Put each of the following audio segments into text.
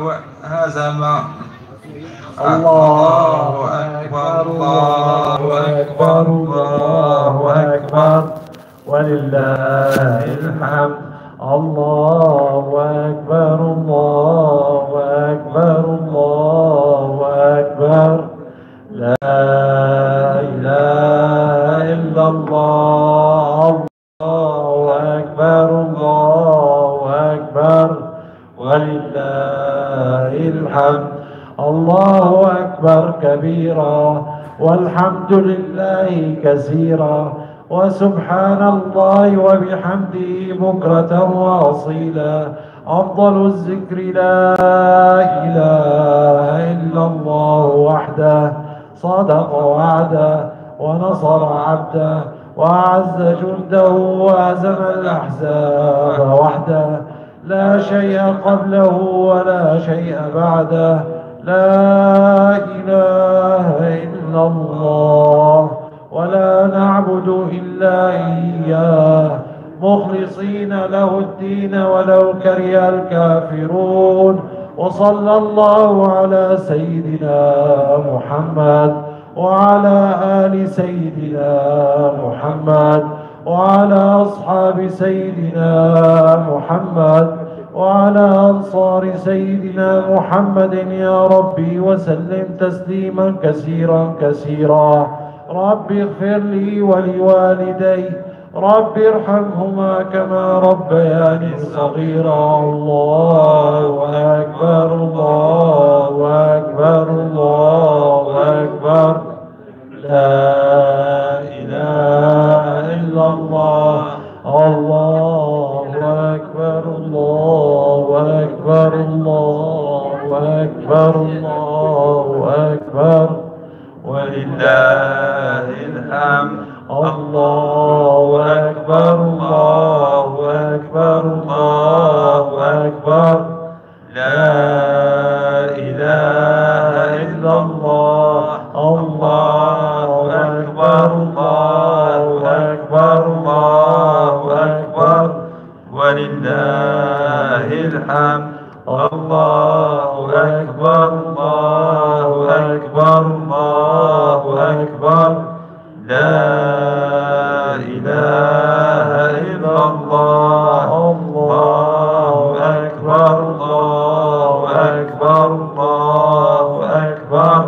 هذا ما الله أكبر الله أكبر الله أكبر ولله الحمد. الله أكبر الله أكبر الله أكبر لا إله إلا الله. الله أكبر الله أكبر ولله الحمد. الله أكبر كبيرا والحمد لله كثيرا وسبحان الله وبحمده بكرة وأصيلا. أفضل الذكر لا إله إلا الله وحده صدق وعده ونصر عبده وأعز جنده وهزم الأحزاب وحده لا شيء قبله ولا شيء بعده لا إله إلا الله ولا نعبد إلا إياه مخلصين له الدين ولو كره الكافرون. وصلى الله على سيدنا محمد وعلى آل سيدنا محمد وعلى أصحاب سيدنا محمد وعلى أنصار سيدنا محمد يا ربي وسلم تسليما كثيرا كثيرا. رب اغفر لي ولوالدي رب ارحمهما كما ربياني صغيرا. الله أكبر الله أكبر الله أكبر لا إله إلا الله. الله أكبر الله أكبر الله أكبر الله أكبر ولله الحمد. الله أكبر الله أكبر الله أكبر لا إله إلا الله. الله أكبر الله أكبر الله أكبر ولله الحمد. الله أكبر الله أكبر الله أكبر لا إله إلا الله. الله أكبر الله أكبر الله أكبر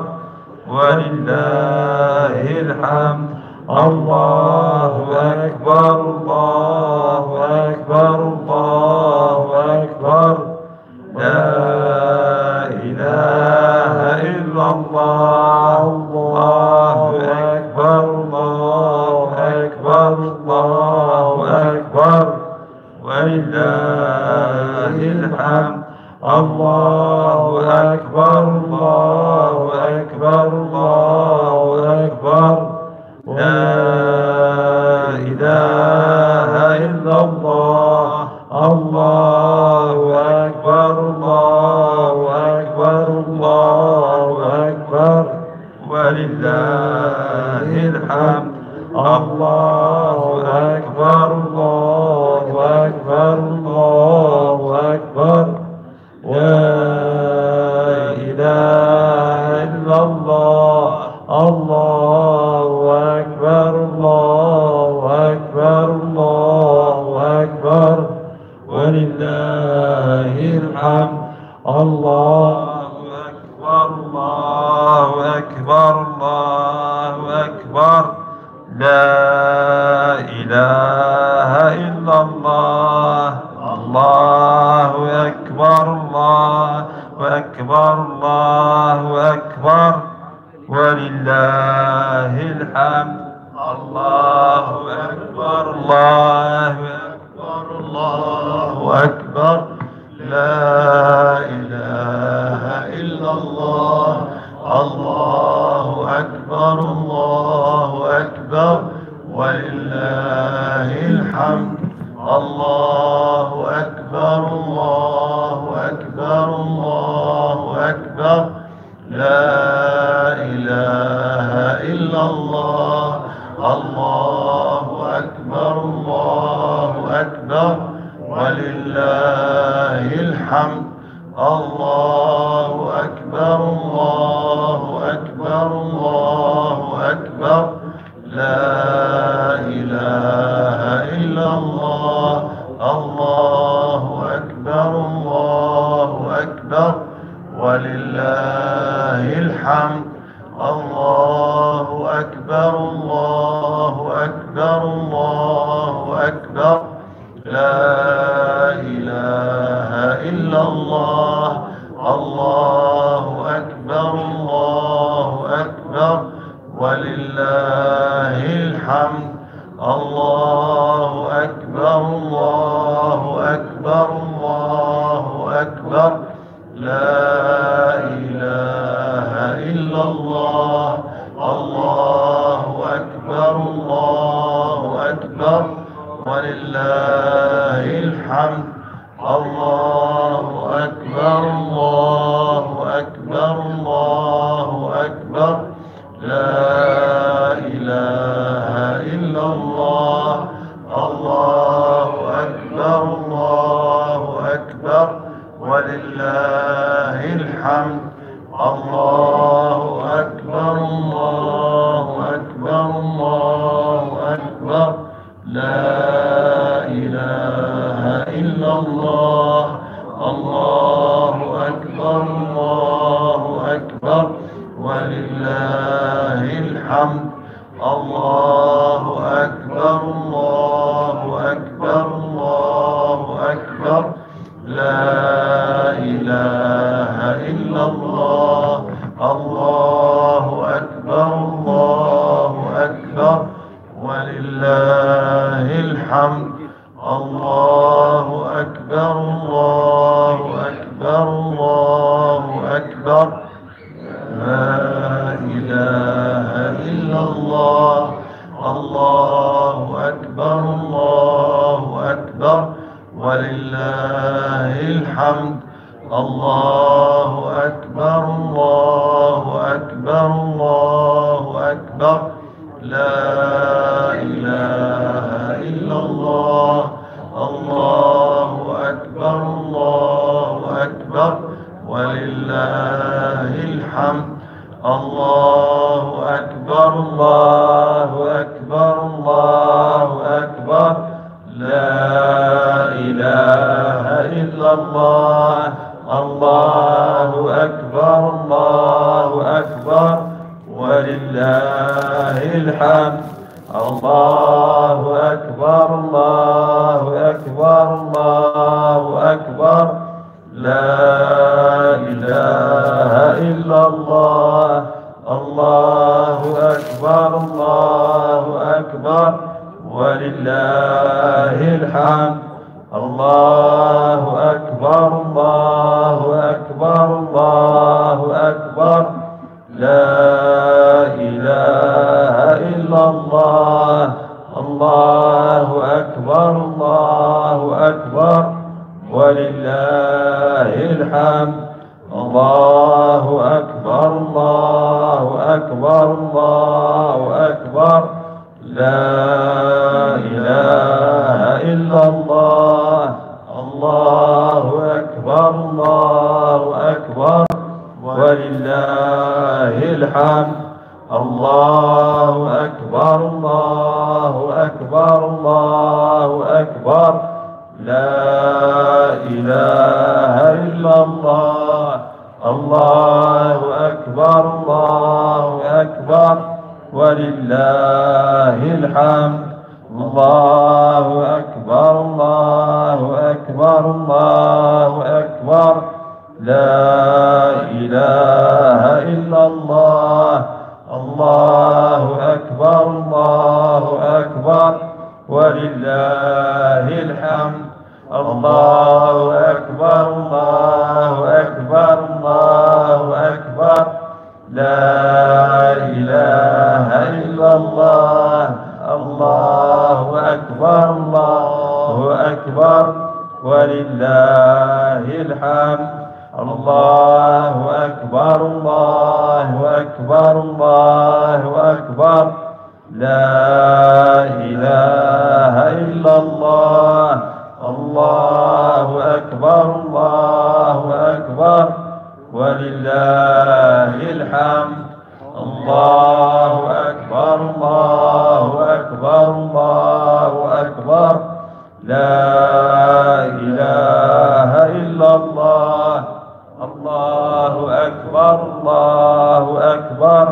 ولله الحمد. الله أكبر الله أكبر الله أكبر لا إله إلا الله. الله أكبر الله أكبر الله أكبر ولله الحمد. الله أكبر الله أكبر الله أكبر لا إله إلا الله. الله أكبر الله أكبر الله أكبر ولله الحمد. الله أكبر الله أكبر الله أكبر لا إله إلا الله. الله أكبر الله أكبر الله أكبر ولله الحمد. الله أكبر الله أكبر الله أكبر لا إله إلا الله. الله أكبر الله أكبر الله أكبر ولله الحمد. الله أكبر الله أكبر الله أكبر لا إله إلا الله. الله أكبر الله أكبر ولله الحمد. الله أكبر الله أكبر الله أكبر لا إله إلا الله. الله أكبر الله أكبر ولله الحمد. الله الله أكبر الله أكبر الله أكبر لا إله إلا الله الله أكبر الله أكبر ولله الحمد الله أكبر الله أكبر الله أكبر لا إله إلا الله الله أكبر الله أكبر ولله الحمد الله أكبر الله أكبر الله أكبر لا إله إلا الله الله أكبر الله أكبر ولله الحمد الله أكبر الله أكبر الله أكبر لا إله إلا الله الله أكبر الله أكبر ولله الحمد الله أكبر الله أكبر الله أكبر لا إله إلا الله الله أكبر الله أكبر ولله الحمد الله أكبر الله أكبر الله أكبر لا إله إلا الله الله أكبر الله أكبر ولله الحمد الله أكبر الله أكبر الله أكبر لا إله إلا الله الله أكبر الله أكبر ولله الحمد الله أكبر الله أكبر الله أكبر لا إله إلا الله الله أكبر الله أكبر ولله الحمد الله أكبر الله أكبر الله أكبر لا إله إلا الله الله أكبر الله أكبر ولله الحمد الله أكبر الله أكبر الله أكبر لا إله إلا الله الله أكبر الله أكبر ولله الحمد الله أكبر الله أكبر الله أكبر لا إله إلا الله الله أكبر الله أكبر ولله الحمد الله أكبر الله أكبر الله أكبر لا إله إلا الله الله أكبر الله أكبر ولله الحمد الله أكبر الله أكبر الله أكبر لا إله إلا الله الله أكبر الله أكبر ولله الحمد الله أكبر الله أكبر الله أكبر لا إله إلا الله الله أكبر الله أكبر ولله الحمد الله أكبر الله أكبر الله أكبر لا إله إلا الله الله أكبر الله أكبر ولله الحمد الله أكبر الله أكبر الله أكبر لا إله إلا الله الله أكبر الله أكبر ولله الحمد. الله أكبر الله أكبر الله أكبر. لا إله إلا الله. الله أكبر الله أكبر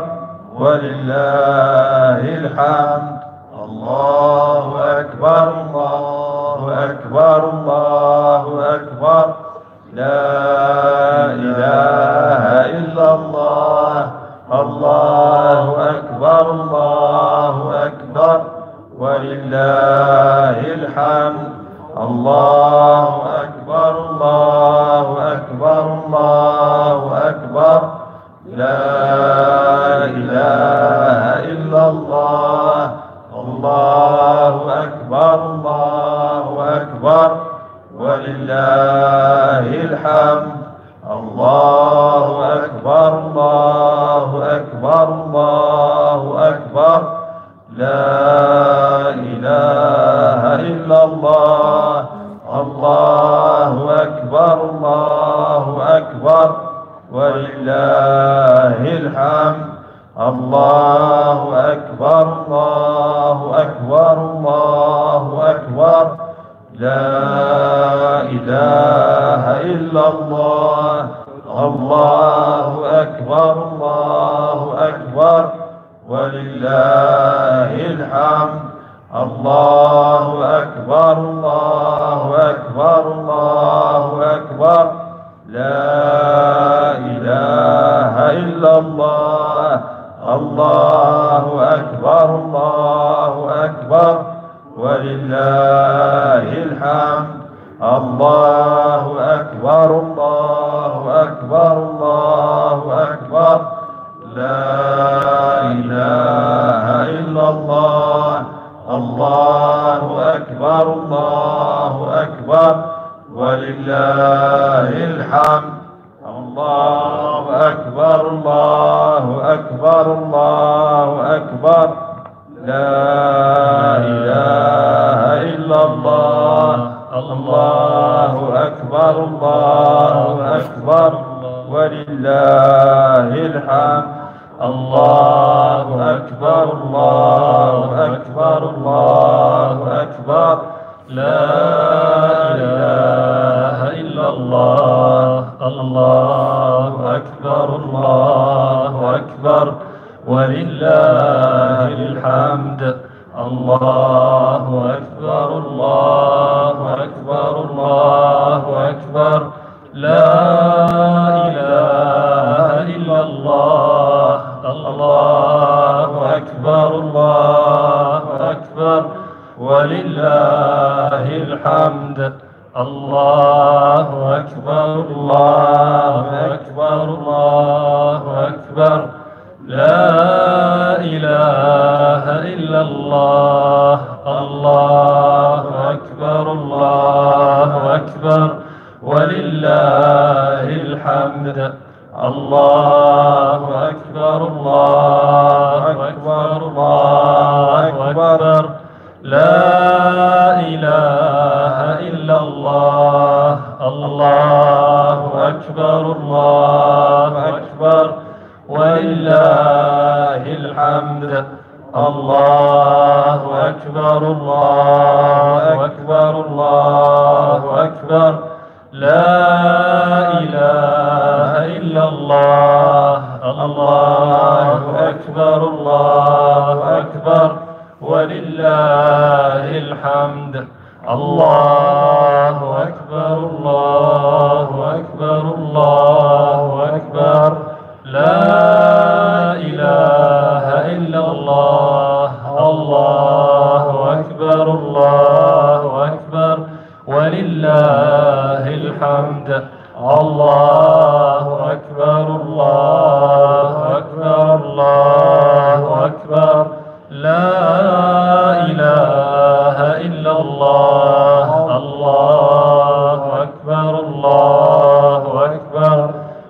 ولله الحمد. الله أكبر الله أكبر الله أكبر. لا إله إلا الله. الله أكبر الله أكبر ولله الحمد. الله أكبر الله أكبر الله أكبر. لا إله إلا الله. الله أكبر الله أكبر ولله الحمد. الله أكبر الله أكبر الله أكبر. لا إله إلا الله. الله أكبر الله أكبر ولله الحمد. الله أكبر الله أكبر الله أكبر. لا إله إلا الله. الله أكبر الله أكبر ولله الحمد. الله أكبر الله أكبر الله أكبر. لا إله إلا الله. الله أكبر الله أكبر ولله الحمد. الله أكبر الله أكبر الله أكبر. لا إله إلا الله. الله أكبر الله أكبر ولله الحمد. الله أكبر الله أكبر الله أكبر. لا إله إلا الله. الله أكبر الله أكبر ولله الحمد. الله أكبر الله أكبر الله أكبر. لا إله إلا الله. الله أكبر الله أكبر ولله الحمد. الله أكبر الله أكبر الله أكبر. لا إله إلا الله. الله أكبر الله أكبر ولله الحمد. الله أكبر الله أكبر الله أكبر. لا إله إلا الله. الله أكبر الله أكبر ولله الحمد. الله أكبر الله أكبر الله أكبر. لا إله إلا الله. الله أكبر الله أكبر ولله الحمد. الله أكبر الله أكبر الله أكبر. لا إله إلا الله. الله أكبر الله أكبر ولله الحمد. الله أكبر الله أكبر الله أكبر. لا إله إلا الله. الله أكبر الله أكبر ولله الحمد. الله أكبر الله أكبر الله أكبر. لا إله إلا الله. الله أكبر الله أكبر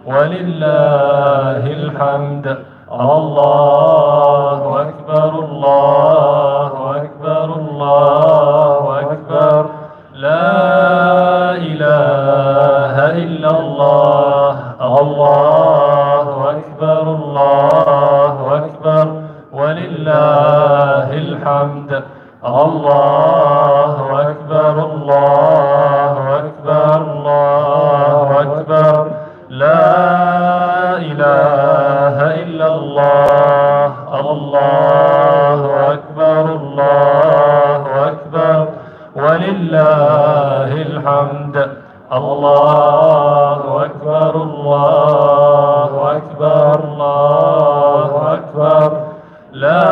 ولله الحمد. الله أكبر الله أكبر الله أكبر. لا إله إلا الله. الله الله أكبر الله أكبر ولله الحمد. الله أكبر الله أكبر الله أكبر لا إله إلا الله. الله أكبر الله أكبر ولله الحمد. الله أكبر الله أكبر الله أكبر لا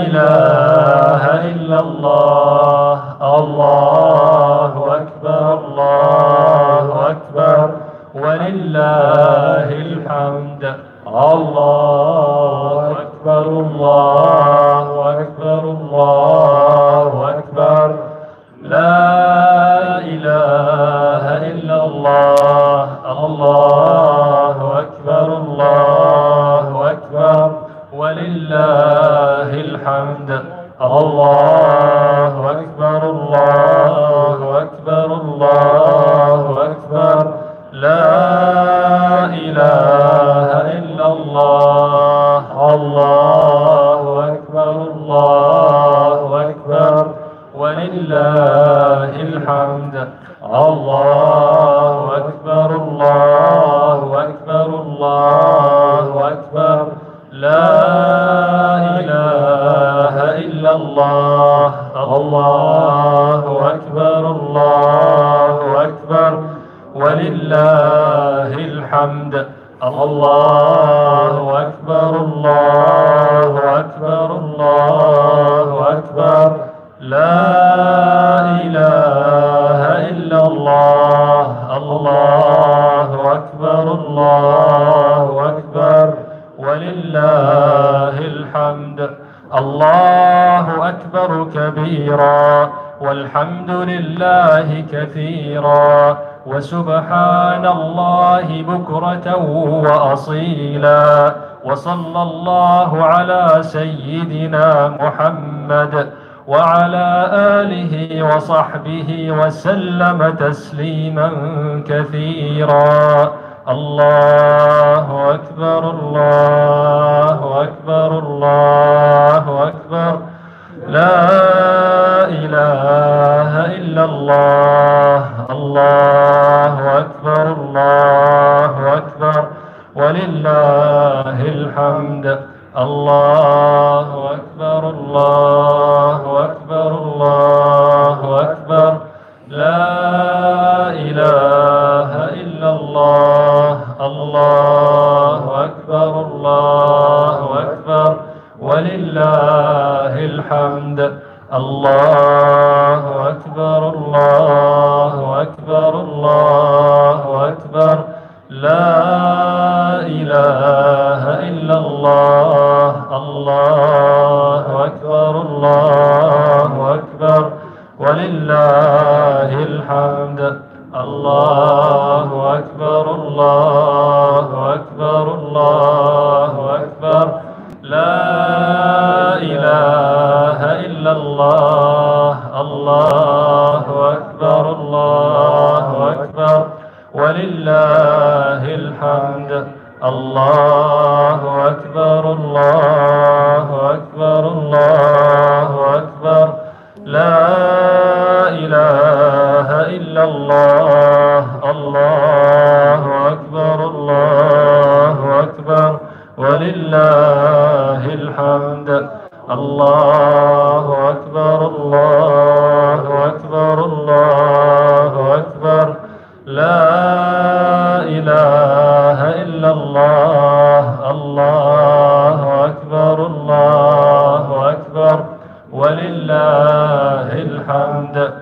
إله إلا الله. الله أكبر الله أكبر ولله الحمد. الله أكبر الله أكبر الله أكبر لا إله إلا الله. الله أكبر الله أكبر ولله الحمد. الله أكبر الله أكبر الله أكبر لا إله إلا الله. الله أكبر الله أكبر ولله الحمد. الله أكبر الله أكبر الله أكبر لا إله إلا الله. الله أكبر الله أكبر ولله الحمد. الله أكبر الله أكبر الله أكبر لا إله إلا الله. الله أكبر الله أكبر ولله الحمد. الله أكبر كبيرا والحمد لله كثيرا وسبحان الله بكرة وأصيلا وصلى الله على سيدنا محمد وعلى آله وصحبه وسلم تسليما كثيرا. الله أكبر الله أكبر الله أكبر لا إله إلا الله. الله أكبر الله أكبر ولله الحمد. الله أكبر الله أكبر الله أكبر لا إله إلا الله. الله أكبر الله أكبر ولله الحمد. الله أكبر الله أكبر الله أكبر لا إله إلا الله. الله أكبر الله أكبر ولله الحمد. الله أكبر الله أكبر الله أكبر لا إله إلا الله. الله أكبر الله أكبر ولله الحمد. الله أكبر الله أكبر الله أكبر لا إله إلا الله. الله أكبر الله أكبر ولله الحمد. الله أكبر الله أكبر الله أكبر لا إله إلا الله. الله أكبر الله أكبر ولله الحمد.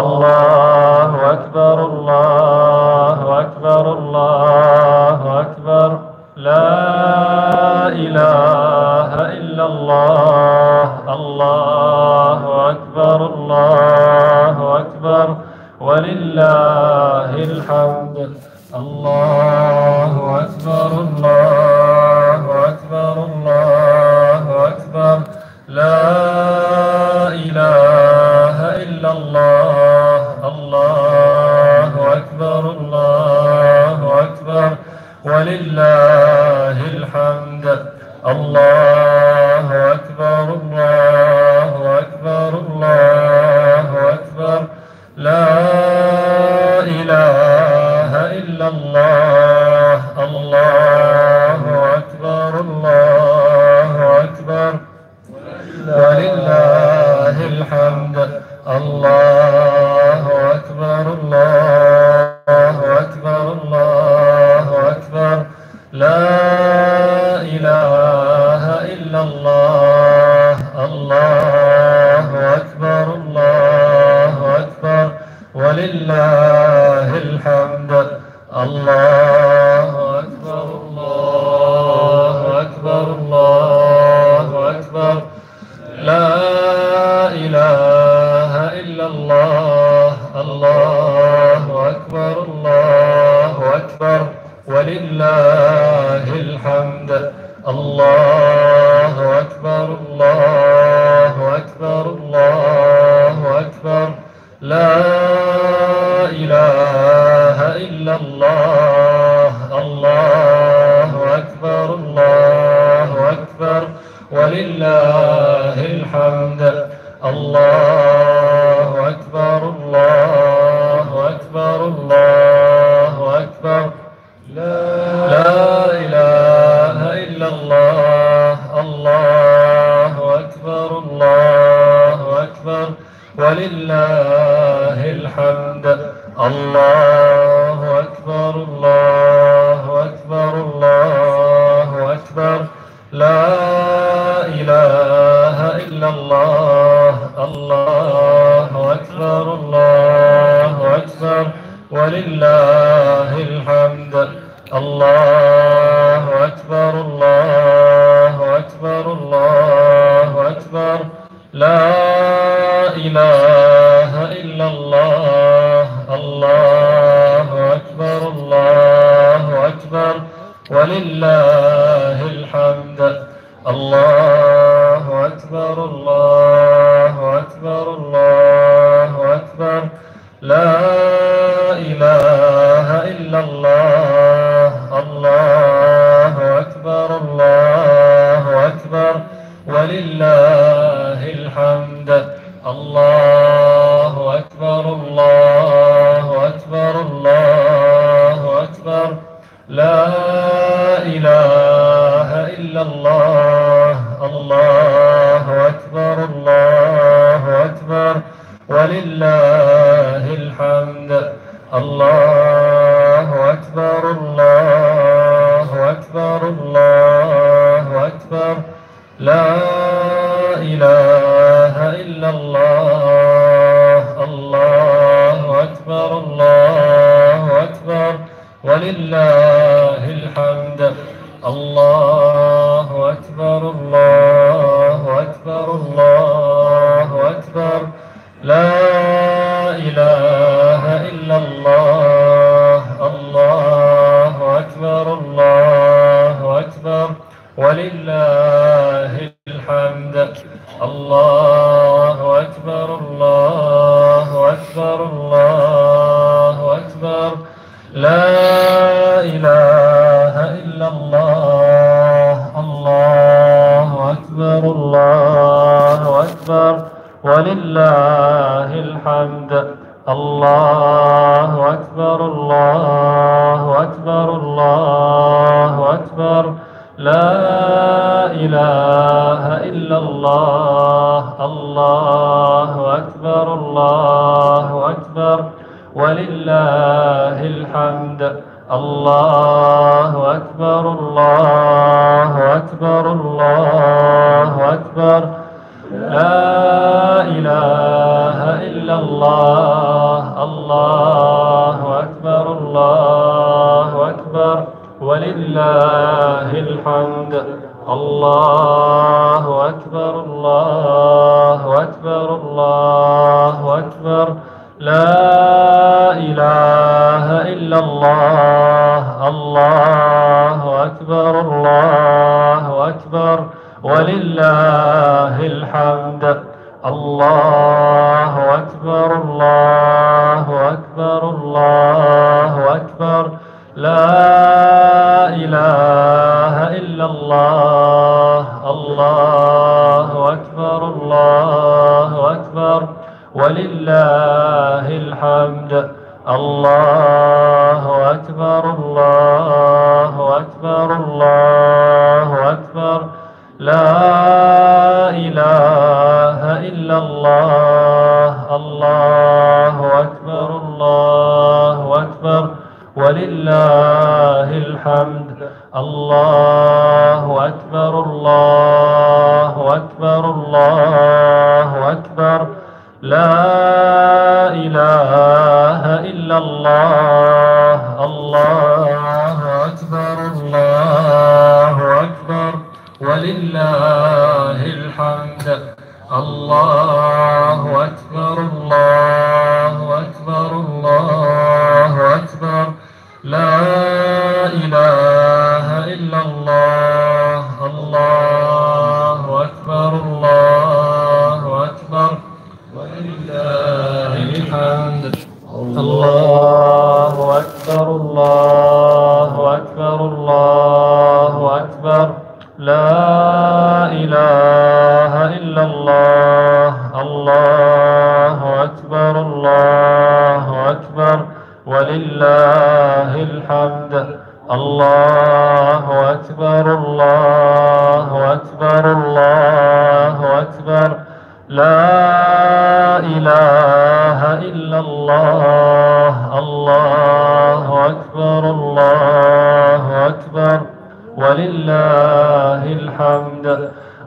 الله أكبر الله أكبر الله أكبر لا إله إلا الله. الله أكبر الله أكبر ولله الحمد. الله أكبر الله أكبر الله أكبر لا إله إلا الله. الله أكبر الله أكبر ولله الحمد. الله أكبر الله أكبر الله أكبر. لا إله إلا الله. الله أكبر الله أكبر ولله الحمد. الله أكبر الله أكبر الله أكبر. لا إله إلا الله. الله أكبر الله أكبر ولله الحمد. الله أكبر الله أكبر الله أكبر. لا إله إلا الله. الله أكبر الله أكبر ولله الحمد. الله أكبر الله أكبر الله أكبر. لا إله إلا الله. الله أكبر الله أكبر ولله الحمد. الله أكبر الله أكبر الله أكبر. لا إله إلا الله. الله أكبر الله أكبر ولله الحمد. الله أكبر الله أكبر الله أكبر. لا إله إلا الله. الله أكبر الله أكبر ولله الحمد. الله أكبر الله أكبر الله أكبر. لا إله إلا الله. الله أكبر الله أكبر ولله الحمد. الله أكبر الله أكبر الله أكبر. لا إله إلا الله. الله أكبر الله أكبر ولله الحمد. الله أكبر الله أكبر الله أكبر. لا إله إلا الله. الله أكبر الله أكبر ولله الحمد. الله أكبر الله أكبر الله أكبر. لا إله إلا الله. الله أكبر الله أكبر ولله الحمد. الله أكبر الله أكبر الله أكبر. لا إله إلا الله. الله أكبر الله أكبر ولله الحمد. الله أكبر الله أكبر الله أكبر. لا إله إلا الله. الله أكبر الله أكبر ولله الحمد. الله أكبر الله أكبر الله أكبر. لا إله إلا الله. الله أكبر الله أكبر ولله الحمد. الله أكبر الله أكبر الله أكبر. لا إله إلا الله. الله أكبر الله أكبر ولله الحمد. الله أكبر الله أكبر الله أكبر. لا إله إلا الله. الله أكبر الله أكبر ولله الحمد. الله أكبر الله أكبر الله أكبر. لا إله إلا الله. الله أكبر الله أكبر ولله الحمد. الله أكبر الله أكبر الله أكبر. لا إله إلا الله. الله أكبر الله أكبر ولله الحمد. الله أكبر الله أكبر الله أكبر. لا إله إلا الله. الله أكبر الله أكبر ولله الحمد. الله أكبر الله أكبر الله أكبر. لا إله إلا الله. الله أكبر الله أكبر ولله الحمد. الله أكبر الله أكبر الله أكبر. لا إله إلا الله. الله أكبر الله أكبر ولله الحمد. الله أكبر الله أكبر الله أكبر. لا إله إلا الله. الله أكبر الله أكبر ولله الحمد.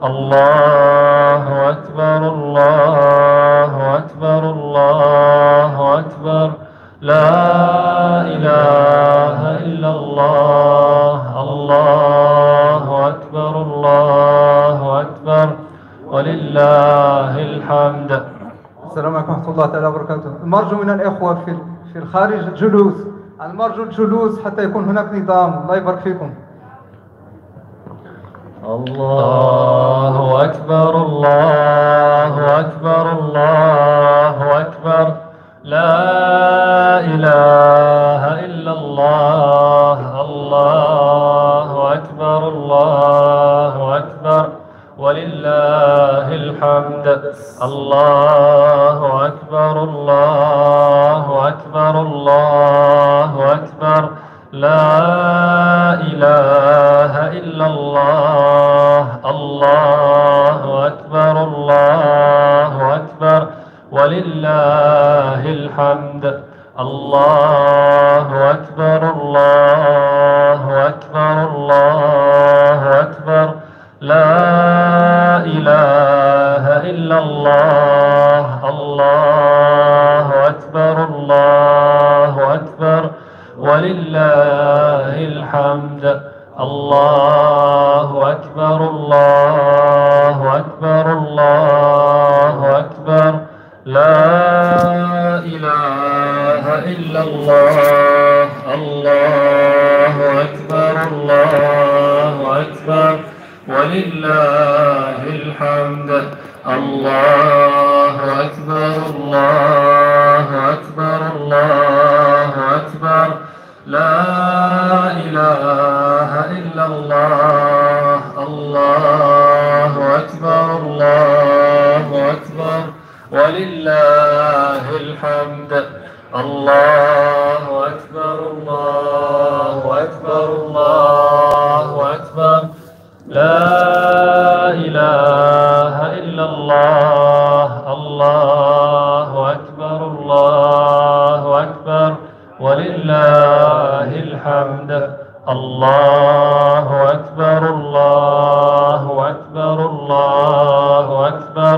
الله أكبر الله أكبر الله أكبر. لا إله إلا الله. الله أكبر الله أكبر ولله الحمد. السلام عليكم ورحمة الله تعالى وبركاته. المرجو من الإخوة في الخارج الجلوس، المرجو الجلوس حتى يكون هناك نظام. الله يبارك فيكم. الله أكبر الله أكبر الله أكبر. لا إله إلا الله. الله أكبر الله أكبر ولله الحمد. الله أكبر الله أكبر الله أكبر. لا إله إلا الله. الله أكبر الله أكبر ولله الحمد. الله أكبر الله أكبر الله أكبر. لا إله إلا الله. الله أكبر الله أكبر ولله الحمد. الله أكبر الله أكبر الله أكبر. لا إله إلا الله. الله أكبر الله أكبر ولله الحمد. الله أكبر الله أكبر الله أكبر. لا إله إلا الله. الله أكبر الله أكبر ولله الحمد. الله أكبر الله أكبر الله أكبر. لا إله إلا الله. الله أكبر الله أكبر ولله الحمد. الله أكبر الله أكبر الله أكبر.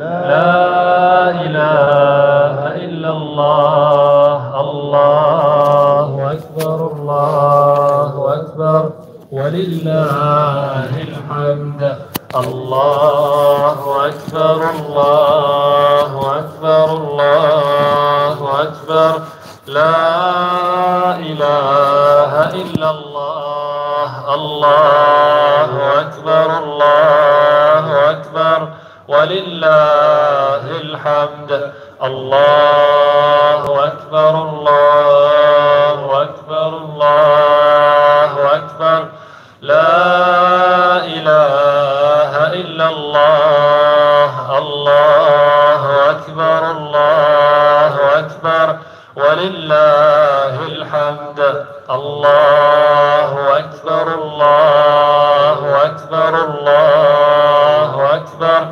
لا إله إلا الله. الله أكبر الله أكبر ولله الحمد. الله أكبر الله أكبر الله أكبر. لا إله إلا الله. الله أكبر الله أكبر ولله الحمد. الله أكبر الله أكبر الله أكبر. أكبر الله أكبر الله أكبر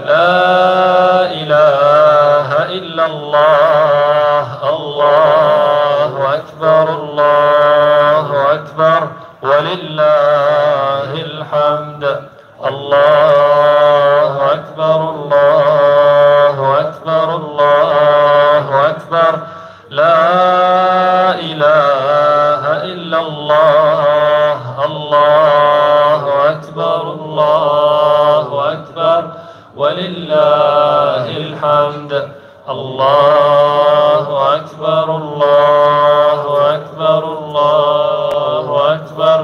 لا إله إلا الله الله أكبر الله أكبر ولله الحمد الله أكبر الله أكبر الله أكبر لا إله إلا الله الله أكبر الله أكبر ولله الحمد الله أكبر الله أكبر الله أكبر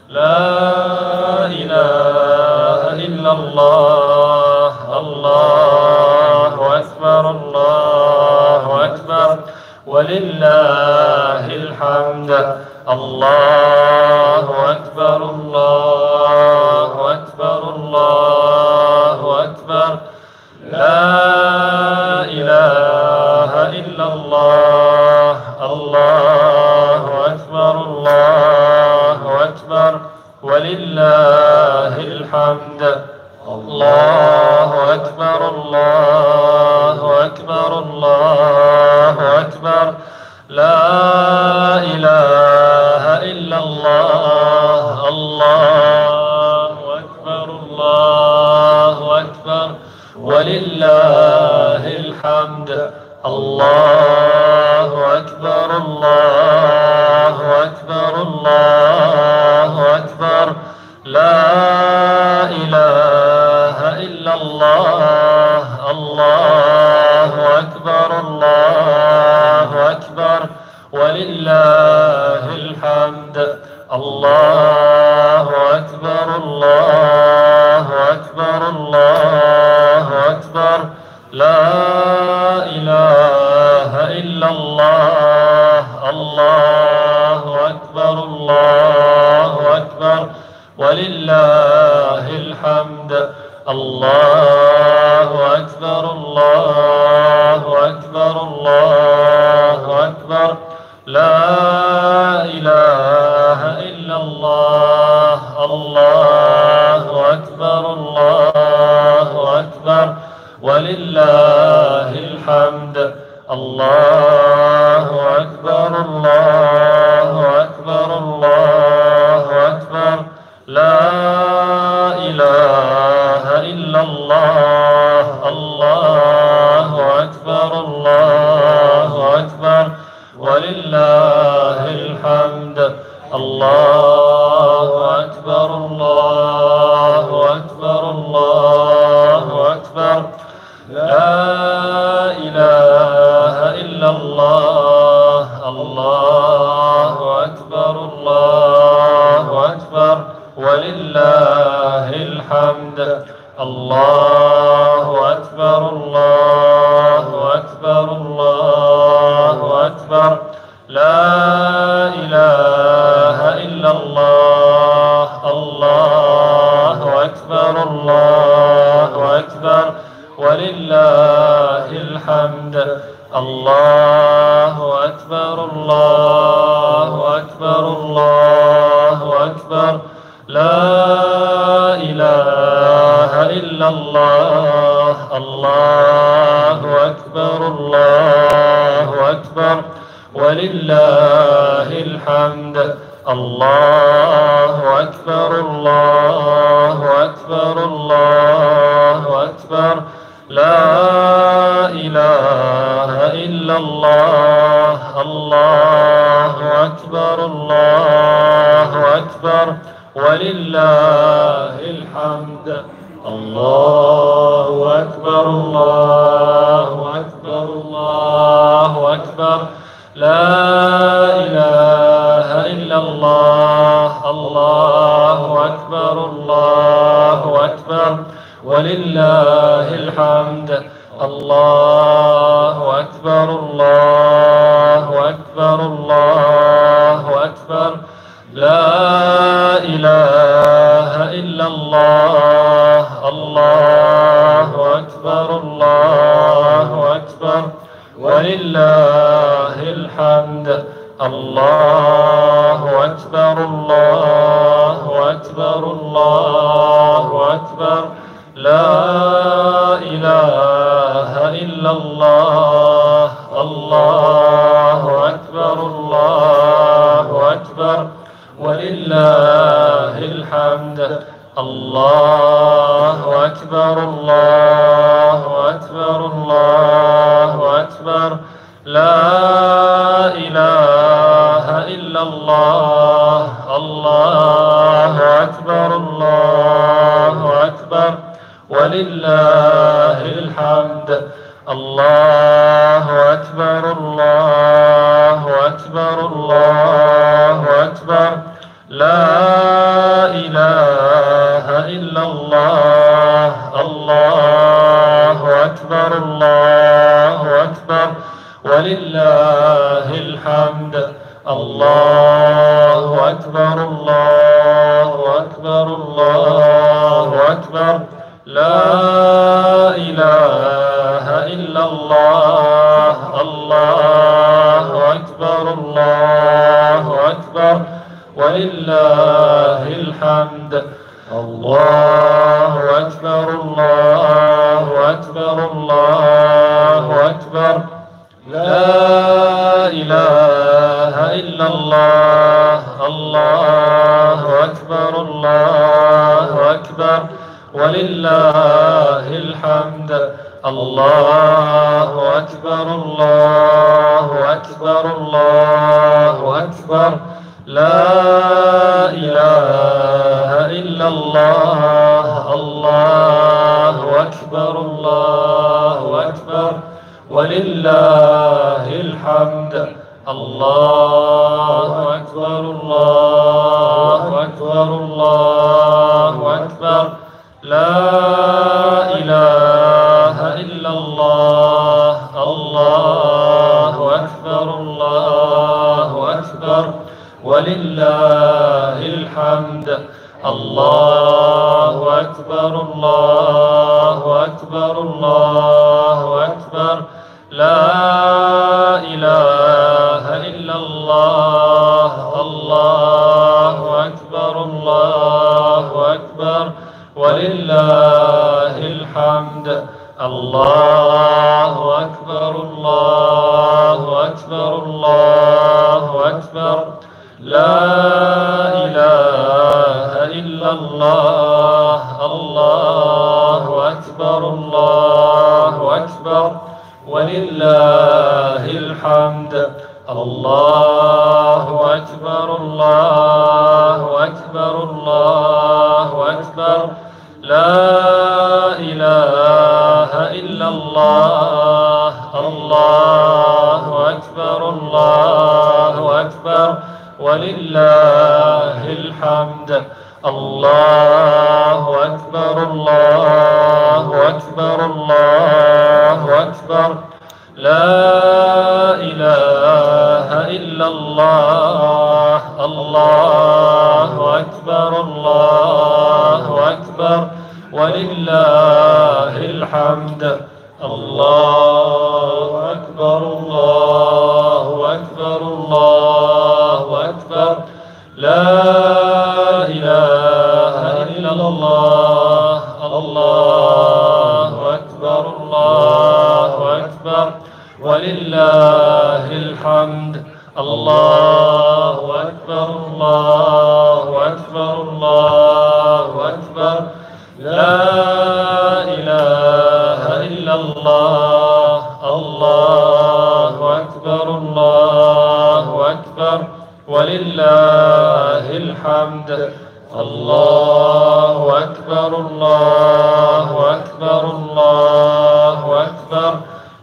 لا إله إلا الله الله أكبر الله أكبر ولله الحمد الله أكبر الله أكبر الله أكبر لا إله إلا الله الله أكبر الله أكبر ولله الحمد الله أكبر الله أكبر الله أكبر لا إله إلا الله الله أكبر الله أكبر ولله الحمد الله أكبر الله أكبر الله أكبر لا إله إلا الله الله أكبر الله أكبر ولله الحمد الله أكبر الله أكبر الله أكبر لا إله إلا الله الله أكبر الله أكبر ولله الحمد الله أكبر الله أكبر الله أكبر لا إله إلا الله الله أكبر الله أكبر ولله الحمد الله أكبر الله أكبر الله أكبر لا إله إلا الله الله أكبر الله أكبر ولله الحمد الله أكبر الله أكبر الله أكبر لا إله إلا الله الله أكبر الله أكبر ولله الحمد الله أكبر الله أكبر الله أكبر لا إله إلا الله الله أكبر الله أكبر ولله الحمد الله أكبر الله أكبر الله أكبر لا إله إلا الله الله أكبر الله أكبر ولله الحمد الله أكبر الله أكبر الله أكبر لا إله إلا الله الله أكبر الله أكبر ولله الحمد الله أكبر الله أكبر الله أكبر لا إله إلا الله الله أكبر الله أكبر ولله الحمد الله أكبر الله أكبر الله أكبر لا إله إلا الله الله أكبر الله أكبر ولله الحمد الله أكبر. أكبر الله أكبر الله أكبر لا إله إلا الله الله أكبر الله أكبر ولله الحمد الله أكبر الله أكبر الله أكبر لا إله إلا الله الله أكبر الله أكبر ولله الحمد الله أكبر الله أكبر الله أكبر لا إله إلا الله الله أكبر الله أكبر ولله الحمد الله أكبر الله أكبر الله أكبر لا إله إلا الله الله أكبر الله أكبر ولله الحمد الله أكبر الله أكبر الله أكبر لا إله إلا الله الله أكبر الله أكبر ولله الحمد الله أكبر الله أكبر الله أكبر لا إله إلا الله الله أكبر الله أكبر ولله الحمد الله أكبر الله أكبر الله أكبر لا إله إلا الله الله أكبر الله أكبر ولله الحمد الله أكبر الله أكبر الله أكبر لا إله إلا الله الله أكبر الله أكبر ولله الحمد الله أكبر الله أكبر الله أكبر لا إله إلا الله الله أكبر الله أكبر ولله الحمد الله أكبر الله أكبر الله أكبر لا إله إلا الله الله أكبر الله أكبر ولله الحمد الله أكبر الله أكبر الله أكبر لا إله إلا الله الله أكبر الله أكبر ولله الحمد الله أكبر الله أكبر الله أكبر لا إله إلا الله الله أكبر الله أكبر ولله الحمد الله أكبر الله أكبر الله أكبر لا إله إلا الله الله أكبر الله أكبر ولله الحمد الله أكبر الله أكبر الله أكبر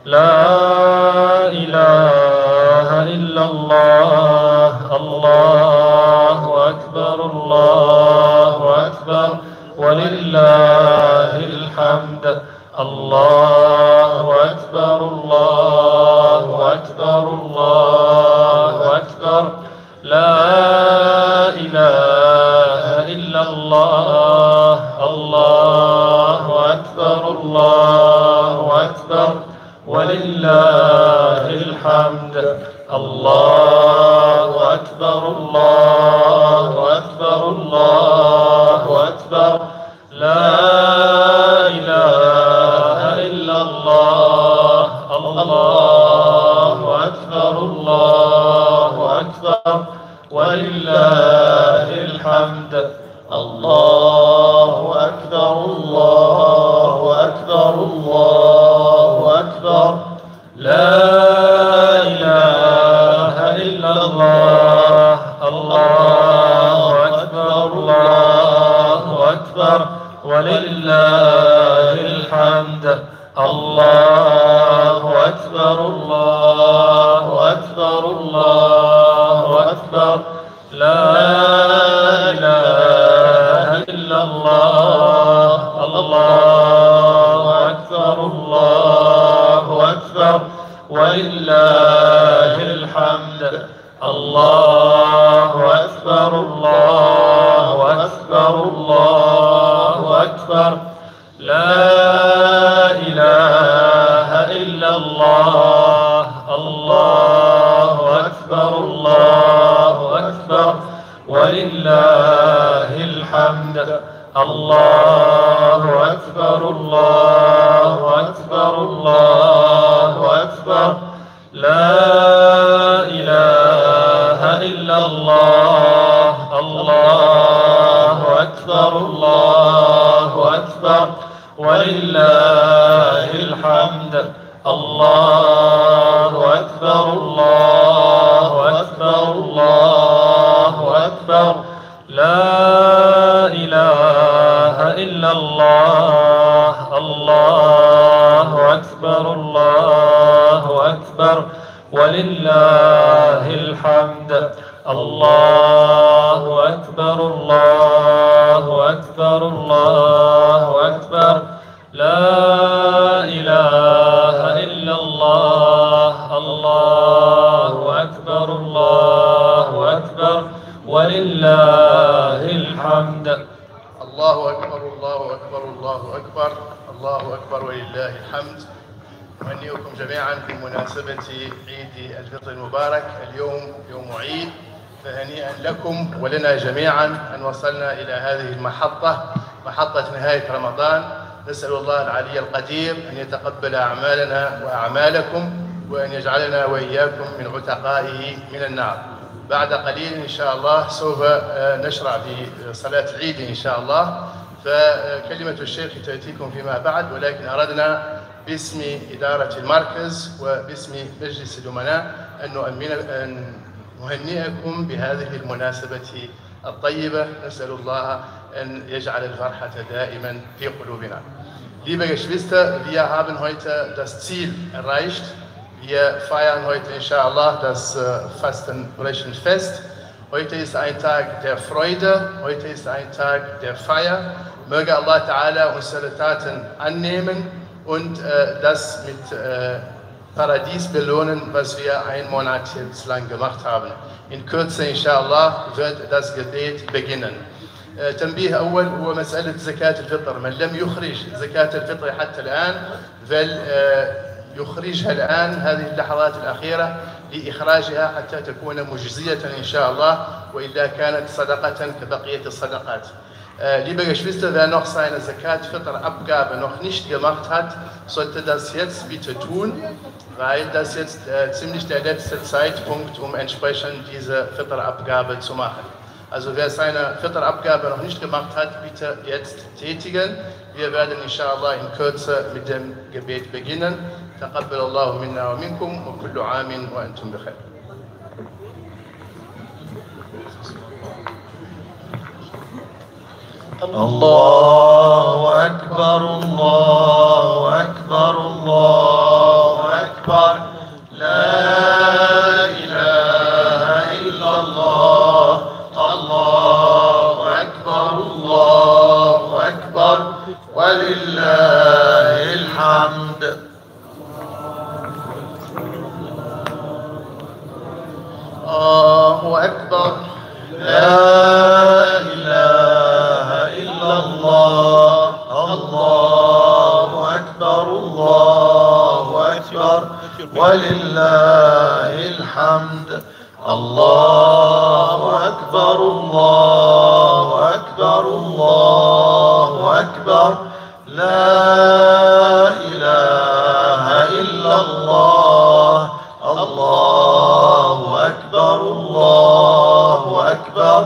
لا إله إلا الله الله أكبر الله أكبر ولله الحمد الله أكبر الله أكبر الله أكبر لا إله إلا الله الله أكبر الله أكبر ولله الحمد الله أكبر الله الحمد. الله أكبر الله أكبر الله أكبر. لا إله إلا الله. الله أكبر الله أكبر ولله الحمد. الله أكبر الله أكبر الله أكبر. لا إله إلا الله. الله أكبر الله أكبر ولله الحمد. الله أكبر الله أكبر الله أكبر. لا إله إلا الله. الله أكبر الله أكبر ولله الحمد. الله أكبر الله أكبر الله أكبر. لا إله إلا الله. الله أكبر الله أكبر ولله الحمد. الله أكبر الله أكبر الله أكبر. لا إله إلا الله. الله أكبر الله أكبر ولله الحمد. الله أكبر الله أكبر الله أكبر. لا إله إلا الله. الله أكبر الله أكبر ولله الحمد. الله أكبر الله أكبر الله أكبر الله أكبر ولله الحمد. أهنئكم جميعا بمناسبة عيد الفطر المبارك. اليوم يوم عيد، فهنيئا لكم ولنا جميعا أن وصلنا إلى هذه المحطة، محطة نهاية رمضان. نسأل الله العلي القدير أن يتقبل أعمالنا وأعمالكم وأن يجعلنا وإياكم من عتقائه من النار. بعد قليل إن شاء الله سوف نشرع في صلاة العيد إن شاء الله، فكلمة الشيخ تأتيكم فيما بعد، ولكن أردنا باسم إدارة المركز وباسم مجلس الأمناء أن نهنئكم بهذه المناسبة الطيبة. نسأل الله أن يجعل الفرحة دائما في قلوبنا. Liebe Geschwister, wir haben heute das Ziel erreicht. Wir feiern heute inshallah das Fastenbrechenfest. Heute ist ein Tag der Freude, heute ist ein Tag der Feier. Möge Allah Ta'ala unsere Taten annehmen und das mit Paradies belohnen, was wir einen Monat jetzt lang gemacht haben. In Kürze inshallah wird das Gebet beginnen. تنبيه أول هو مسألة زكاة الفطر. من لم يخرج زكاة الفطر حتى الآن فليخرجها الآن، هذه اللحظات الأخيرة لإخراجها حتى تكون مجزية إن شاء الله، وإلا كانت صدقة كبقية الصدقات. Liebe Geschwister, wer noch seine Zakat-Fitr-Abgabe noch nicht gemacht hat, sollte das jetzt bitte tun, weil das jetzt ziemlich der letzte Zeitpunkt, um entsprechend diese Fitr-Abgabe zu machen. Also wer seine Fitr-Abgabe noch nicht gemacht hat, bitte jetzt tätigen. Wir werden inshallah in Kürze mit dem Gebet beginnen. Taqabbalallahu minna wa minkum wa kullu amin wa antum bi khair. الله أكبر الله أكبر الله أكبر. لا إله إلا الله. الله أكبر الله أكبر ولله الحمد. الله أكبر. لا إله إلا الله. الله أكبر الله أكبر ولله الحمد. الله أكبر الله أكبر الله أكبر. لا إله إلا الله. الله أكبر الله أكبر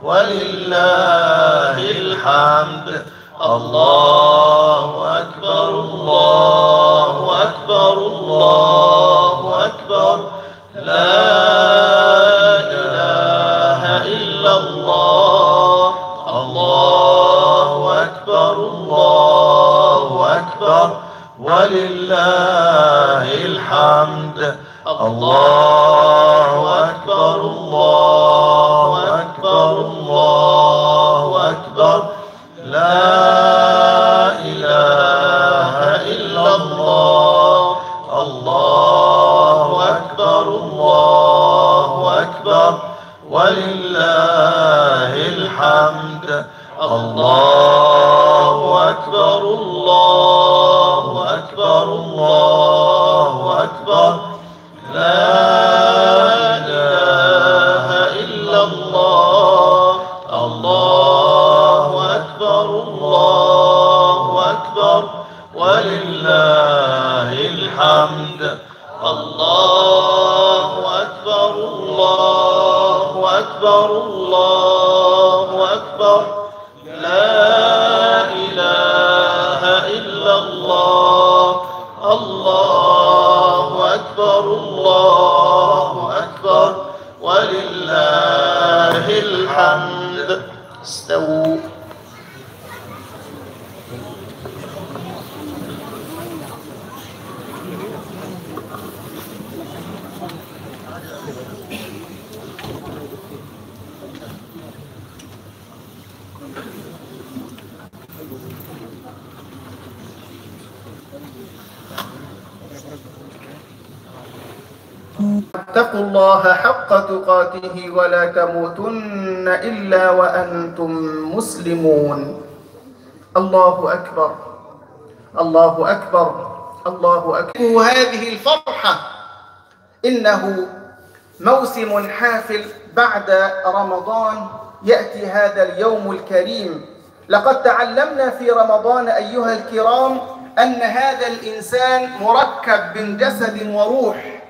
ولله ولله الحمد. الله أكبر الله أكبر الله أكبر. لا إله إلا الله. الله أكبر الله أكبر ولله الحمد. الله أكبر الله أكبر الله أكبر. لا إله إلا الله. الله أكبر الله أكبر ولله الحمد. الله أكبر الله أكبر الله أكبر. لا إله إلا الله. الله أكبر الله أكبر ولله الحمد. الله أكبر الله أكبر الله أكبر. لا إله إلا الله. الله أكبر الله أكبر ولله الحمد. استووا. اتقوا الله حق تقاته ولا تموتن إلا وأنتم مسلمون. الله أكبر الله أكبر الله أكبر. هذه الفرحة، إنه موسم حافل بعد رمضان يأتي هذا اليوم الكريم. لقد تعلمنا في رمضان أيها الكرام أن هذا الإنسان مركب من جسد وروح،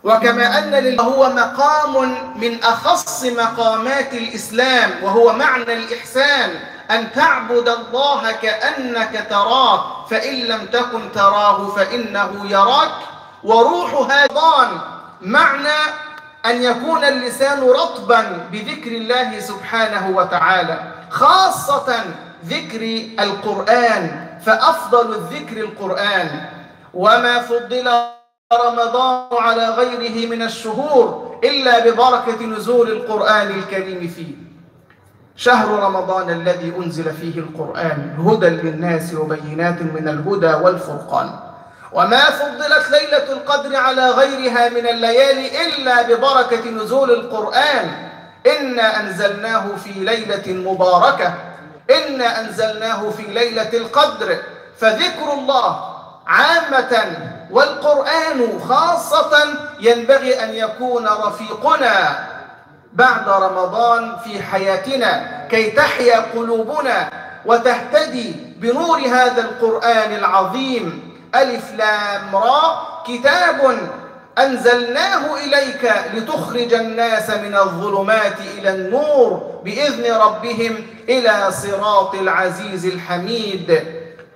وكما أن هو مقام من أخص مقامات الإسلام، وهو معنى الإحسان، أن تعبد الله كأنك تراه، فإن لم تكن تراه فإنه يراك. وروح هذا معنى أن يكون اللسان رطبا بذكر الله سبحانه وتعالى، خاصة ذكر القرآن، فأفضل الذكر القرآن. وما فضل رمضان على غيره من الشهور إلا ببركة نزول القرآن الكريم فيه. شهر رمضان الذي أنزل فيه القرآن هدى للناس وبينات من الهدى والفرقان. وما فضلت ليلة القدر على غيرها من الليالي إلا ببركة نزول القرآن. إنا أنزلناه في ليلة مباركة، إنا أنزلناه في ليلة القدر. فذكر الله عامة والقرآن خاصة ينبغي أن يكون رفيقنا بعد رمضان في حياتنا، كي تحيا قلوبنا وتهتدي بنور هذا القرآن العظيم. ألف لام را، كتاب أنزلناه إليك لتخرج الناس من الظلمات إلى النور بإذن ربهم إلى صراط العزيز الحميد.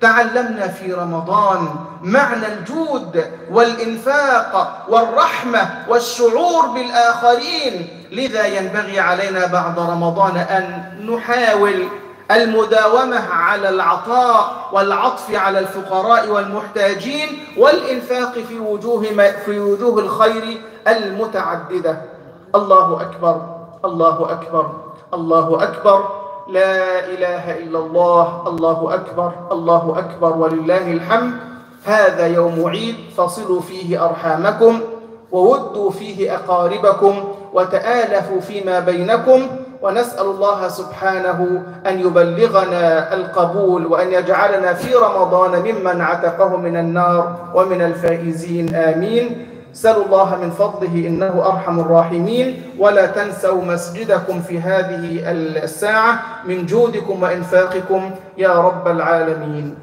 تعلمنا في رمضان معنى الجود والإنفاق والرحمة والشعور بالآخرين، لذا ينبغي علينا بعد رمضان أن نحاول المداومة على العطاء والعطف على الفقراء والمحتاجين والإنفاق في وجوه الخير المتعددة. الله أكبر الله أكبر الله أكبر، لا إله إلا الله، الله أكبر الله أكبر ولله الحمد. هذا يوم عيد فصلوا فيه أرحامكم وودوا فيه أقاربكم وتآلفوا فيما بينكم، ونسأل الله سبحانه أن يبلغنا القبول وأن يجعلنا في رمضان ممن عتقه من النار ومن الفائزين، آمين. سألوا الله من فضله إنه أرحم الراحمين. ولا تنسوا مسجدكم في هذه الساعة من جودكم وإنفاقكم يا رب العالمين.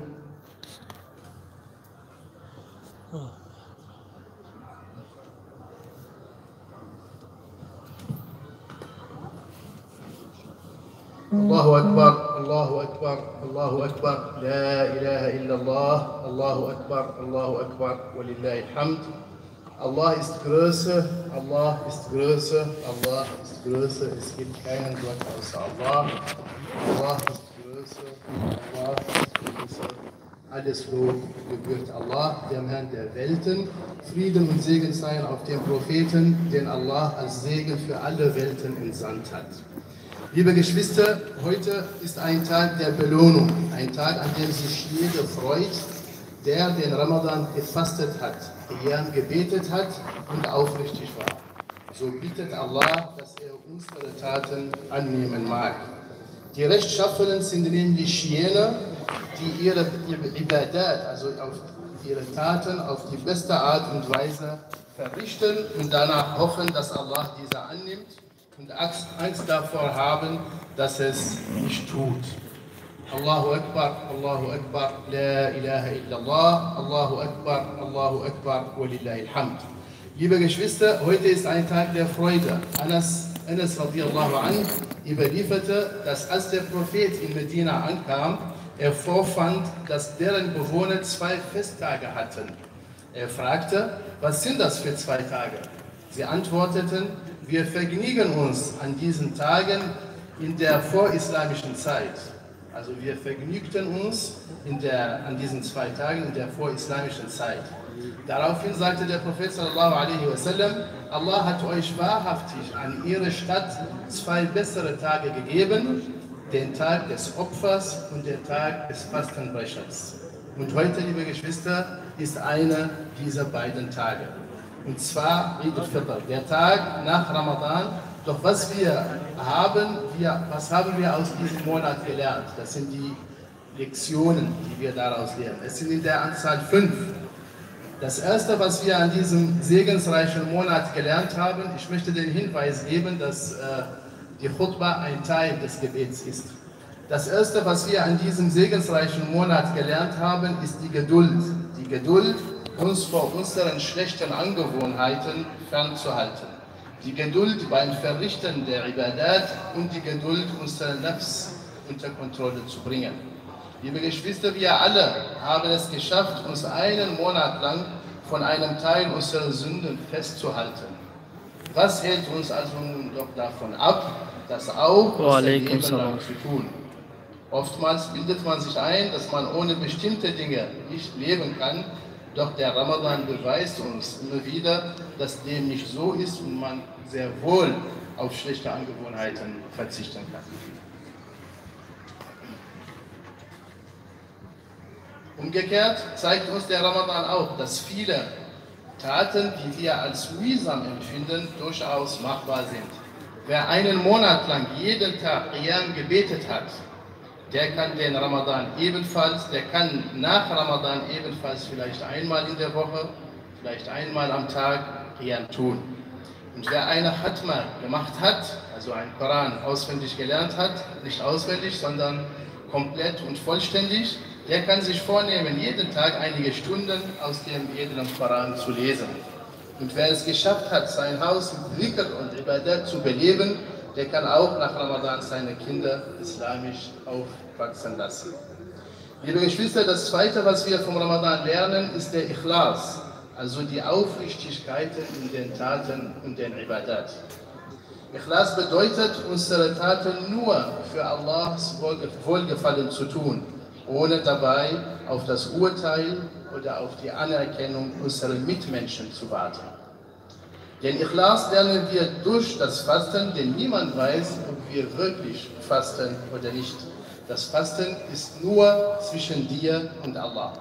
Allahu Akbar, Allahu Akbar, Allahu Akbar, La ilaha illallah, Allahu Akbar, Allahu Akbar, walillahi alhamd. Allah ist größer, Allah ist größer, Allah ist größer, es gibt keinen Gott außer Allah. Allah ist größer, Allah ist größer. Alles Lob gebührt Allah, dem Herrn der Welten. Frieden und Segen seien auf dem Propheten, den Allah als Segen für alle Welten entsandt hat. Liebe Geschwister, heute ist ein Tag der Belohnung, ein Tag, an dem sich jeder freut, der den Ramadan gefastet hat, Qiyam gebetet hat und aufrichtig war. So bittet Allah, dass er unsere Taten annehmen mag. Die Rechtschaffenen sind nämlich jene, die ihre Ibadat, also auf ihre Taten auf die beste Art und Weise verrichten und danach hoffen, dass Allah diese annimmt und Angst davor haben, dass es nicht tut. Allahu Akbar, Allahu Akbar, La ilaha illallah, Allahu Akbar, Allahu Akbar, walillahi alhamd. Liebe Geschwister, heute ist ein Tag der Freude. Anas radiallahu anhu überlieferte, dass als der Prophet in Medina ankam, er vorfand, dass deren Bewohner 2 Festtage hatten. Er fragte, was sind das für 2 Tage? Sie antworteten, wir vergnügen uns an diesen Tagen in der vorislamischen Zeit. Also wir vergnügten uns an diesen 2 Tagen in der vorislamischen Zeit. Daraufhin sagte der Prophet sallallahu alaihi wasallam, Allah hat euch wahrhaftig an ihre Stadt 2 bessere Tage gegeben, den Tag des Opfers und den Tag des Fastenbrechers. Und heute, liebe Geschwister, ist einer dieser beiden Tage. Und zwar Eid al-Fitr, der Tag nach Ramadan. Doch was haben wir aus diesem Monat gelernt? Das sind die Lektionen, die wir daraus lernen. Es sind in der Anzahl 5. Das erste, was wir an diesem segensreichen Monat gelernt haben, ich möchte den Hinweis geben, dass die Khutbah ein Teil des Gebets ist. Das erste, was wir an diesem segensreichen Monat gelernt haben, ist die Geduld. Die Geduld, uns vor unseren schlechten Angewohnheiten fernzuhalten. Die Geduld beim Verrichten der Ibadat und die Geduld, unsere Nafs unter Kontrolle zu bringen. Liebe Geschwister, wir alle haben es geschafft, uns einen Monat lang von einem Teil unserer Sünden festzuhalten. Was hält uns also nun doch davon ab, das auch unser Leben lang zu tun? Oftmals bildet man sich ein, dass man ohne bestimmte Dinge nicht leben kann, doch der Ramadan beweist uns immer wieder, dass dem nicht so ist und man sehr wohl auf schlechte Angewohnheiten verzichten kann. Umgekehrt zeigt uns der Ramadan auch, dass viele Taten, die wir als mühsam empfinden, durchaus machbar sind. Wer einen Monat lang jeden Tag Qiyam gebetet hat, der kann den Ramadan ebenfalls, der kann nach Ramadan ebenfalls vielleicht einmal in der Woche, vielleicht einmal am Tag Qiyam tun. Und wer eine Khatma gemacht hat, also einen Koran auswendig gelernt hat, nicht auswendig, sondern komplett und vollständig, der kann sich vornehmen, jeden Tag einige Stunden aus dem edlen Koran zu lesen. Und wer es geschafft hat, sein Haus mit Dhikr und Ibadat zu beleben, der kann auch nach Ramadan seine Kinder islamisch aufwachsen lassen. Liebe Geschwister, das Zweite, was wir vom Ramadan lernen, ist der Ikhlas, also die Aufrichtigkeit in den Taten und den Ibadat. Ikhlas bedeutet, unsere Taten nur für Allahs Wohlgefallen zu tun, ohne dabei auf das Urteil oder auf die Anerkennung unserer Mitmenschen zu warten. Den Ikhlas lernen wir durch das Fasten, denn niemand weiß, ob wir wirklich fasten oder nicht. Das Fasten ist nur zwischen dir und Allah.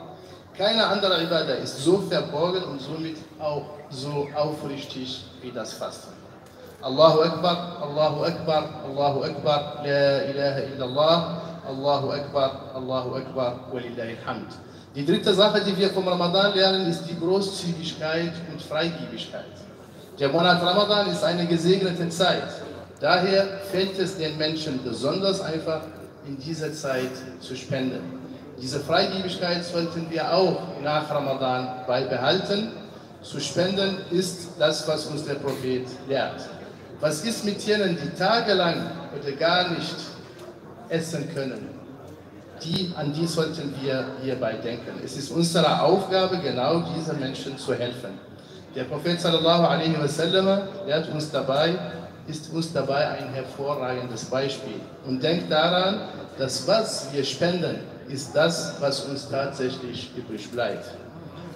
Keine andere Ibadah ist so verborgen und somit auch so aufrichtig wie das Fasten. Allahu Akbar, Allahu Akbar, Allahu Akbar, La ilaha illallah, Allahu Akbar, Allahu Akbar, walillahi alhamd. Die dritte Sache, die wir vom Ramadan lernen, ist die Großzügigkeit und Freigebigkeit. Der Monat Ramadan ist eine gesegnete Zeit. Daher fällt es den Menschen besonders einfach, in dieser Zeit zu spenden. Diese Freigebigkeit sollten wir auch nach Ramadan beibehalten. Zu spenden ist das, was uns der Prophet lehrt. Was ist mit jenen, die tagelang oder gar nicht essen können. An die sollten wir hierbei denken. Es ist unsere Aufgabe, genau diesen Menschen zu helfen. Der Prophet sallallahu alaihi wasallam ist uns dabei ein hervorragendes Beispiel. Und denkt daran, dass was wir spenden, ist das, was uns tatsächlich übrig bleibt.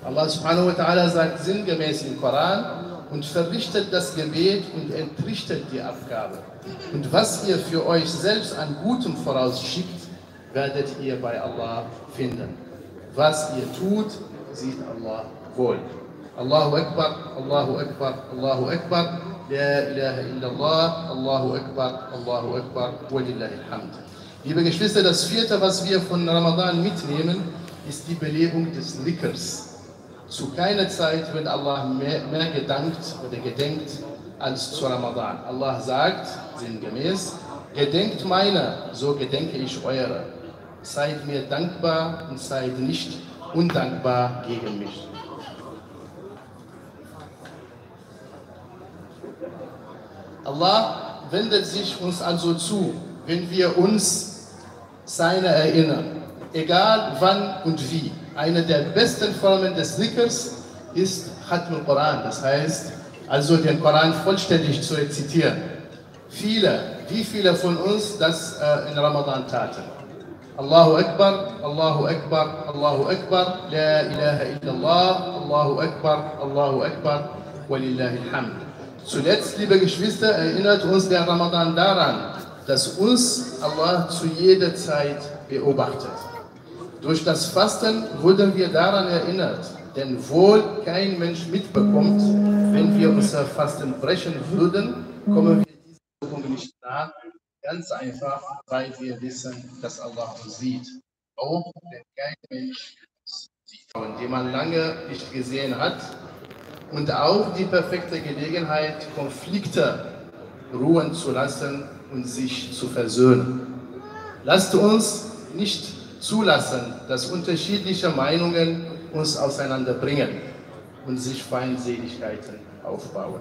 Allah subhanahu wa ta'ala sagt sinngemäß im Koran: und verrichtet das Gebet und entrichtet die Abgabe. Und was ihr für euch selbst an Gutem vorausschickt, werdet ihr bei Allah finden. Was ihr tut, sieht Allah wohl. Allahu Akbar, Allahu Akbar, Allahu Akbar, La ilaha illallah, Allahu Akbar, Allahu Akbar, walillahi alhamd. Liebe Geschwister, das vierte, was wir von Ramadan mitnehmen, ist die Belebung des Dhikrs. Zu keiner Zeit wird Allah mehr gedankt oder gedenkt als zu Ramadan. Allah sagt sinngemäß: Gedenkt meiner, so gedenke ich eurer. Seid mir dankbar und seid nicht undankbar gegen mich. Allah wendet sich uns also zu, wenn wir uns seiner erinnern, egal wann und wie. Eine der besten Formen des Dhikrs ist Khatm al-Quran, das heißt, also den Koran vollständig zu rezitieren. Wie viele von uns das in Ramadan taten? Allahu Akbar, Allahu Akbar, Allahu Akbar, La ilaha illallah, Allahu Akbar, Allahu Akbar, walillahi alhamd. Zuletzt, liebe Geschwister, erinnert uns der Ramadan daran, dass uns Allah zu jeder Zeit beobachtet. Durch das Fasten wurden wir daran erinnert, denn wohl kein Mensch mitbekommt, wenn wir unser Fasten brechen würden, kommen wir dieser Wirkung nicht nach. Ganz einfach, weil wir wissen, dass Allah uns sieht. Auch wenn kein Mensch uns sieht. Und die man lange nicht gesehen hat. Und auch die perfekte Gelegenheit, Konflikte ruhen zu lassen und sich zu versöhnen. Lasst uns nicht zulassen, dass unterschiedliche Meinungen uns auseinanderbringen und sich Feindseligkeiten aufbauen.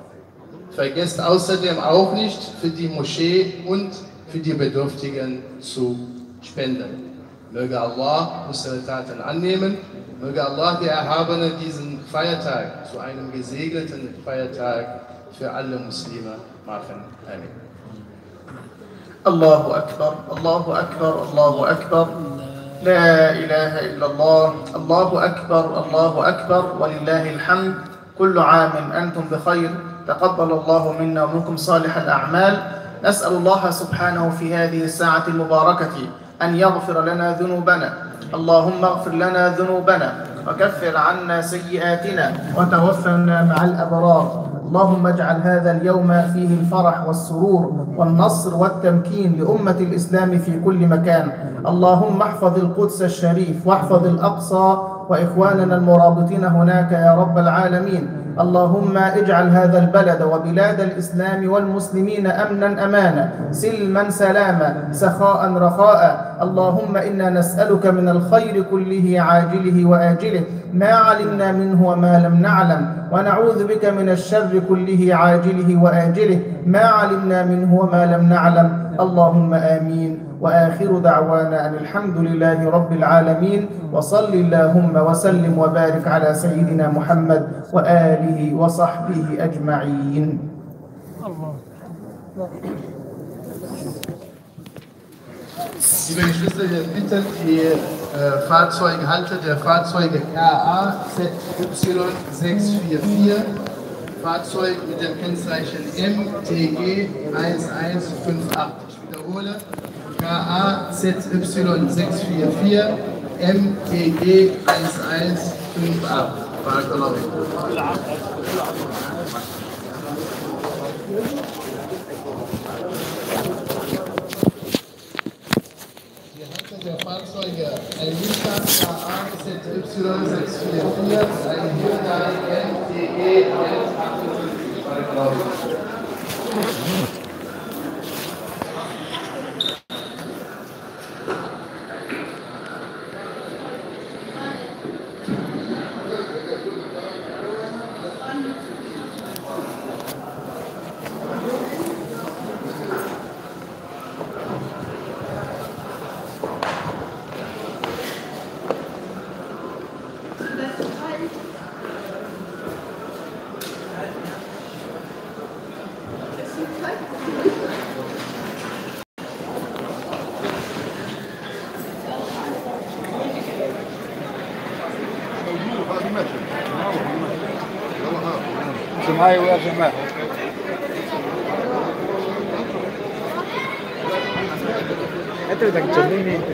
Vergesst außerdem auch nicht, für die Moschee und für die Bedürftigen zu spenden. Möge Allah unsere Taten annehmen, möge Allah der Erhabene diesen Feiertag zu einem gesegneten Feiertag für alle Muslime machen. Amen. Allahu Akbar, Allahu Akbar, Allahu Akbar. La ilaha illallah, Allahu Akbar, Allahu Akbar, walillahi alhamd, kullu amin antum bi khayr, تقبل الله منا ومنكم صالح الأعمال. نسأل الله سبحانه في هذه الساعة المباركة أن يغفر لنا ذنوبنا. اللهم اغفر لنا ذنوبنا وكفر عنا سيئاتنا وتوفنا مع الأبرار. اللهم اجعل هذا اليوم فيه الفرح والسرور والنصر والتمكين لأمة الإسلام في كل مكان. اللهم احفظ القدس الشريف واحفظ الأقصى وإخواننا المرابطين هناك يا رب العالمين. اللهم اجعل هذا البلد وبلاد الإسلام والمسلمين أمنا أمانا، سلما سلاما، سخاء رخاء. اللهم إنا نسألك من الخير كله عاجله وآجله ما علمنا منه وما لم نعلم، ونعوذ بك من الشر كله عاجله وآجله ما علمنا منه وما لم نعلم. اللهم آمين. وآخر دعوانا أن الحمد لله رب العالمين، وصل اللهم وسلم وبارك على سيدنا محمد وآله وصحبه أجمعين. Liebe Geschwister, wir bitten die Fahrzeughalter der Fahrzeuge KA ZY 644, Fahrzeug mit dem Kennzeichen MTG 1158. Ich wiederhole, KA ZY 644 MTG 1158. Barakallahu fikum. Die Halter der Fahrzeuge ein Nissan KA ZY 644, ein Hyundai MTG 158. Barakallahu fikum. معايا وارجع معاهم. انت بدك تجنني انت.